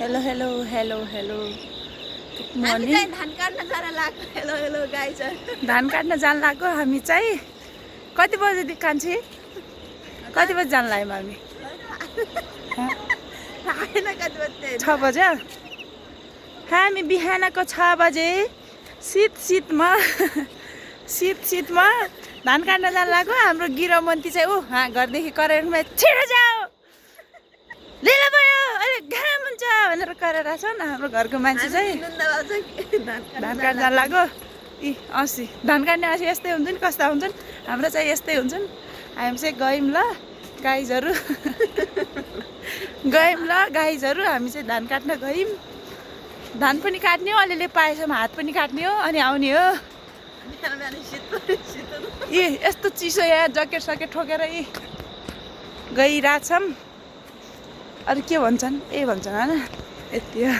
Hello hello hello hello good हामी morning. चाहिँ धान काट्न जान लाग्यो। Hello hello guys. धान काट्न जान लाग्यो हामी चाहिँ। कति बजेदेखि कान्छी कति बजी जान लाग्यौँ हामी? थाहा छैन कति बज्यो। 6 बज्यो। हामी बिहानको 6 बजे शीतमा शीतमा धान काट्न जान लाग्यो। हाम्रो गिरोमन्ती चाहिँ घरदेखि करेन्टमा छिटो जाऊ लिएर भयो अहिले घाम हुन्छ भनेर कराइरहेको छ न। हाम्रो घरको मान्छे चाहिँ धान काट्न जान लाग्यो। अस्ति धान काट्ने अस्ति यस्तै हुन्छ नि, कस्ता हुन्छन् हाम्रो चाहिँ यस्तै हुन्छन्। हामी चाहिँ गयौँ ल गाइजहरू गयौँ ल गाइजहरू। हामी चाहिँ धान काट्न गयौँ। धान पनि काट्ने हो, अलिअलि पाएसम्म हात पनि काट्ने हो अनि आउने हो। यस्तो चिसो यहाँ ज्याकेट सकेट ठोकेर गइरहेछौँ। अरू के भन्छन् भन्छन् होइन यति हो।